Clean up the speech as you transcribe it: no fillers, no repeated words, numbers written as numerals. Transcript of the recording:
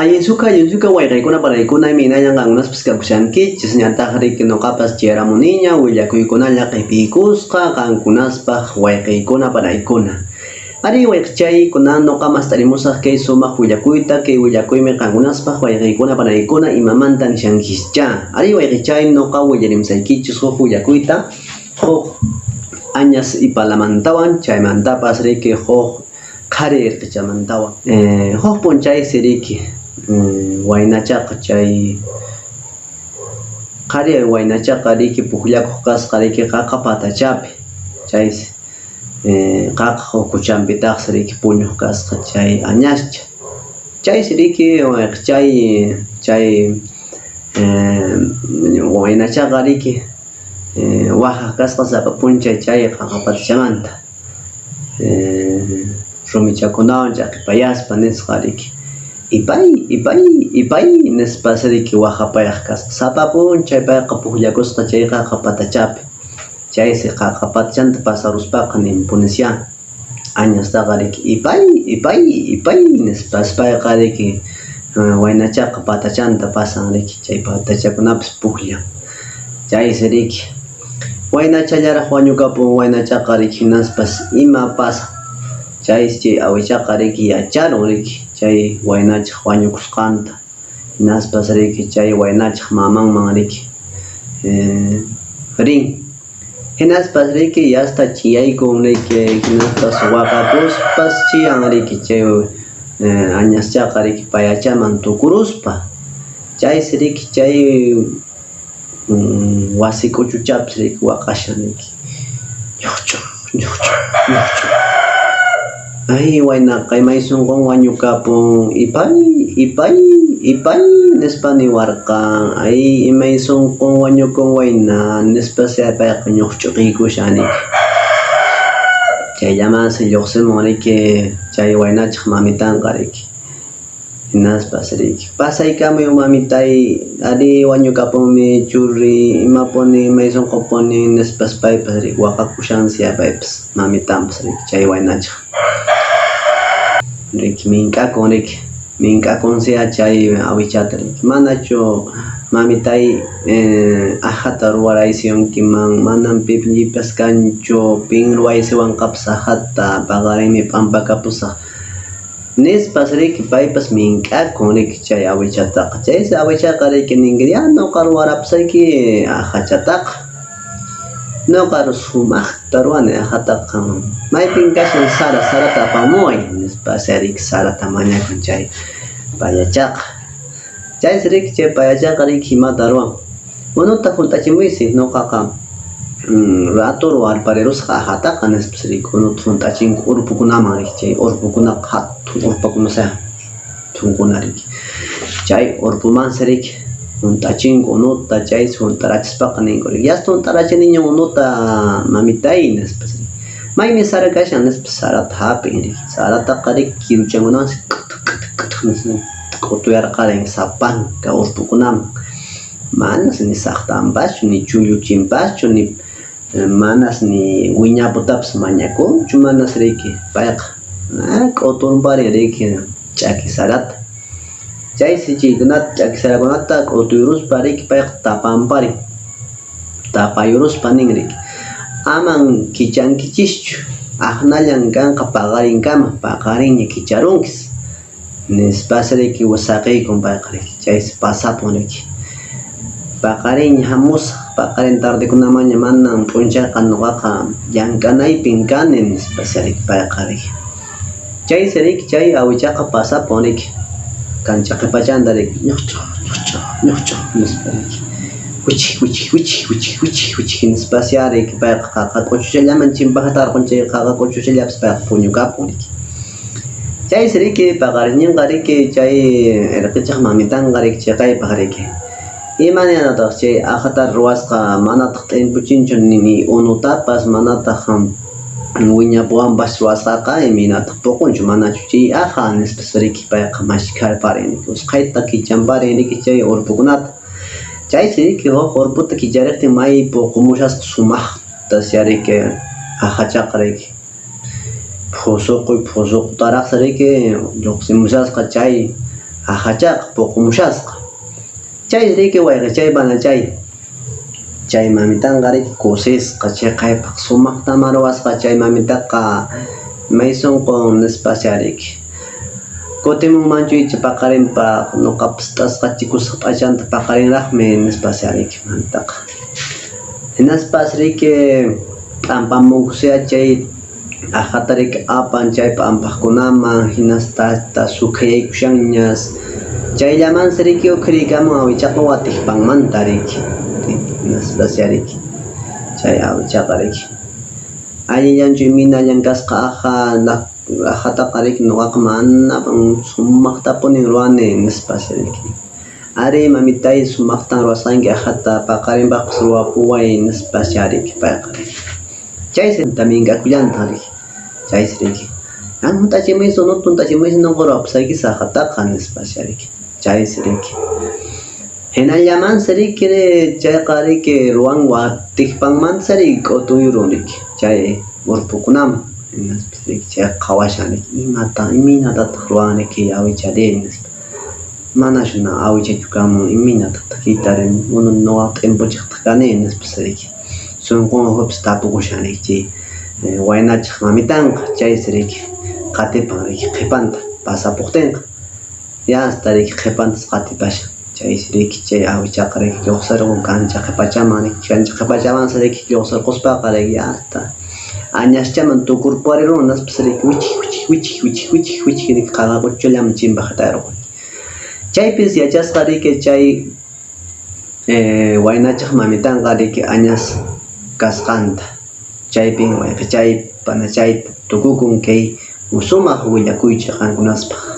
Allinsuka, allinsuka wayqaykuna panaykuna imaynallan qankunaspas kakushankichis, ñataq riki noqapas chayaramuniña willakuykunalla q'ipiykusqa qankunaspaq wayqaykuna panaykuna. Ari wayqichay, kunan noqa mast'arimusaq kay sumaq willakuyta, kay willakuymi qankunaspaq wayqaykuna panaykuna imamanta nishankischá. Ari wayqichay, noqa willarimusaykichis huk willakuyta, huk añas ipalamantawan, chaymantapas riki huk qhari irqichamantawan. Huk p'unchaysi riki waynachaqa chay qhari waynachaqa riki pukllakuq kasqa riki qaqa patachapi, chaysi qaqa ukuchanpitaqsi riki puñuq kasqa chay añascha. Chaysi riki chay chay waynachaqa riki waqaq kasqa sapa p'unchay chay qaqa patachamanta rumichakunawan ch'aqipayaspa nisqa riki ipay ipay ipay nispas riki waqapayaq kasqa sapa p'unchay payqa pukllakusqa chay qaqa patachapi chaysi qaqa patachanta pasaruspaqa ninpunisyá añastaqa riki ipay ipay ipay nispas payqa riki waynachaqa patachanta pasan riki chay patachakunapis pukllan chaysi riki waynachallaraq wañukapun waynachaqa riki hinaspas ima pasan chaysi chay awichaqa riki yacharun riki chay waynachaq wañukusqanta hinaspas riki chay waynachaq mamanman riki rin hinaspas riki yasta chiyaykun riki hinaspas waqakuspas chiyan riki chay añaschaqa riki payachaman tukuruspa chaysi riki chay wasi k'uchuchapis riki waqashan riki ñuqch'u ñuqch'u ñuqch'u ay waynaqa imay sunqun wañukapun ipay ipay ipay nispa niwarqan ay imay sunqun wañukun wayna nispas payqa ñuqch'uqiykushan riki chayllamansi lluqsimun riki chay waynachaq mamitanqa riki. Hinaspas riki pasaykamuy mamitay ari wañukapunmi churri imapuni imay sunqupuni nispas paypas riki waqakushansi paypas mamitanpas riki chay waynachaq riki mink'akun riki mink'akunsiya chay awichata riki manachu mamitay aqhata ruwaraysiwankiman manan pipas kanchu pin ruwaysiwanqapas aqhata paqarinmi p'ampakapusaq Nispas riki paypas mink'akun riki chay awichataqa. Chaysi awichaqa riki ninki ya nuqa ruwarapusayki aqhachataqa. Nuqa sumaqta ruwani aqhataqa. Maypin kashan sara, sarata apamuway nispas riki sarata mañakun chay payachaqa. Chaysi riki chay payachaqa riki imata ruwan. Unuta hunt'achimuysi nuqaqa rato ruwarparirusqa aqhataqa nispas riki unuta hunt'achinku urpukunaman riki chay urpukunaqa hatun urpakunasá thunkuna riki chay urpumansi riki hunt'achinku unuta chaysi hunt'arachispaqa ninku riki yasta hunt'arachiniña unuta mamitay nispas riki maymi sara kashan nispas sarata hap'in riki sarataqa riki kiruchankunawansi k'utu k'utu k'utu nispa k'utuyarqarin sapanka urpukunaman. Manas ni saqtanpaschu ni chulluchinpaschu ni manas ni wiñaputapas mañakunchu manas riki payqa k'utunparin riki ch'aki sarata. Chaysi chaykunata ch'aki sarakunata k'utuyuruspa riki payqa tapanparin. Tapayuruspa nin riki aman kichankichischu aqnallan kanqa paqarinkama paqarinña kicharunkis. Nispas riki saqeykun payqa riki chaysi pasapun riki. Paqarinña hamusaq, paqarin tardekunamaña manan p'unchayqa nuqaqa llank'anaypin kani nispas riki payqa riki. Chaysi riki chay awichaqa pasapun riki kancha qhipachanta riki ñuqch'uq ñuqch'uq ñuqch'uq nispa riki. Wichij wichij wichij wichij wichij wichij nispasyá riki payqa qaqa k'uchuchallaman chimpaqta tarqun chay qaqa k'uchuchallapis payqa puñukapun riki. Chaysi riki paqarisninqa riki chay irqichaq mamitanqa riki chiqaypaq riki. Ima ninataq chay aqhata ruwasqa manataq t'impuchinchu ni unutapas manataq wiñapuwanpas ruwasqaqa imaynataq puqunchu manachu chay aqha nispas riki payqa mashkharparin riki usqhayta kichanparin riki chay urpukunata. Chaysi riki huk urputa kichariqtin may puqumushasqa sumaqtas riki aqhachaqa riki. Phusuquy phusuqutaraqsi riki lluqsimushasqa chay Ahachaqa puqumushasqa. Chay riki wayqichay panachay. Chay mamitanqa riki kusisqa chiqaypaq sumaqtama ruwasqa chay mamitaqa may sunqun nispasya riki. Kutimunmanchu icha paqarinpaq nuqapas t'asqachikusaq p'achanta paqarinraqmi nispasya riki mamitaqa. Hinaspas riki p'ampamunkusya chay aqhata riki apan chay p'ampaqkunaman hinastata sukhayaykushanñas. Chayllamansi riki ukhiriykamun awichaqa watiqpanmanta riki. Hinaspasya riki chay awichaqa riki. Allillanchu imaynallan kasqa aqa aqhataqa riki nuqaqa mana sumaqtapunin ruwani nispas riki. Ari mamitay sumaqtan ruwasqanki aqhata paqarinpaqpas ruwapuway nispasya riki payqa riki. Chaysi mink'akullantaq riki. Chaysi riki. Hunt'achimuysi unuta hunt'achimuysi nuqa ruwapusayki aqhataqa nispasya riki. Chaysi riki. Hinallamansi riki chayqa riki ruwan watiqpanmanta riki k'utuyurun riki chay urpukunaman. Hinaspas riki chayqa qhawashan riki imata imaynatataq ruwan riki awichari nispa. Manachu awichachu kanman imaynatataq kaytari nuqa t'impuchiqtaq kani nispas riki. Sunqun ukhupi tapukushan riki chay waynachaq mamitanqa chaysi riki qatipan riki qhipanta pasapuqtinqa. Yasta riki qhipantas qatipashan. Chaysi riki chay awichaqa riki lluqsirqun kancha qhipachaman riki kancha qhipachamansi riki lluqsirquspaqa riki yasta añaschaman tukurparirun hinaspas riki wichik wichik wichik wichik wichik wichik riki qaqa quchallaman chimpaq hitayarqun. Chaypis yachasqa riki chay waynachaq mamitanqa riki añas kasqanta. Chaypin wayqichay panachayta tukukun kay sumaq willakuychik qankunaspaq.